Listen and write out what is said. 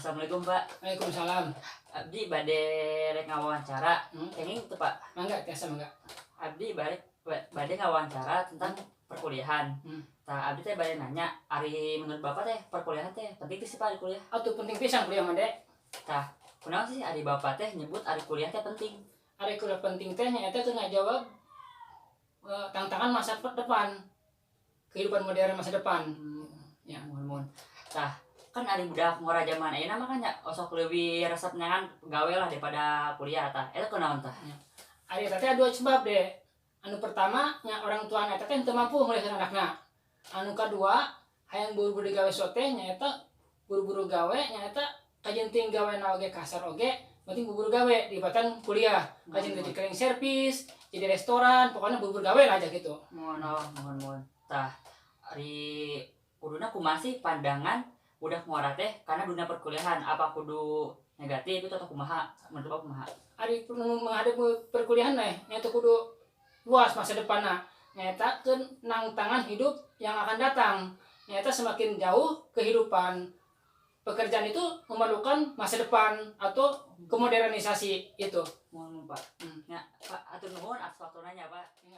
Assalamualaikum, Pak. Waalaikumsalam. Abdi bade rek ngawawancara. Kenging teu, Pak? Mangga, tiasa, mangga. Abdi bade ngawawancara tentang perkuliahan. Tah, abdi teh bade nanya, ari menurut Bapak teh perkuliahan teh penting teu sih, Pak, di kuliah? Atuh penting pisan kuliah mah, Dek. Tah, kunaon sih ari Bapak teh nyebut ari kuliah teh penting? Ari kuliah penting teh nyaeta teu ngajawab tantangan masa depan. Kehidupan modern masa depan. Ya. Muhun, muhun. Tah, kan ari budak ngora zaman ayeuna mah kan nya osok leuwih resep neangan gawe lah daripada kuliah, tah. Eta kunaon tah? Ari eta teh dua sebab, Dek. Anu pertama nya orang tua eta teh teu mampu ngulihkeun anakna. Anu kadua hayang buru-buru digawe sote, nyaeta buru-buru gawe, nyaeta kajenting gawe na oge kasar oge penting buru-buru gawe dibatan kuliah. Kajen jadi cleaning service, jadi restoran, pokoknya buru-buru gawe lah aja gitu. Muhun, oh, muhun, muhun. Tah, ari kuduna kumaha sih pandangan budak ngora teh karena dunia perkuliahan, apa kudu negatif itu atau kumaha? Menurut Bapak kumaha? Ari menghadapi perkuliahan nih nyaeta kudu luas masa depanna, nyaeta ke tantangan hidup yang akan datang, nyaeta semakin jauh kehidupan pekerjaan itu memerlukan masa depan atau kemodernisasi itu. Muhun, Pak. Ya, Pak, hatur nuhun atas waktuna nya, Pak. Ya.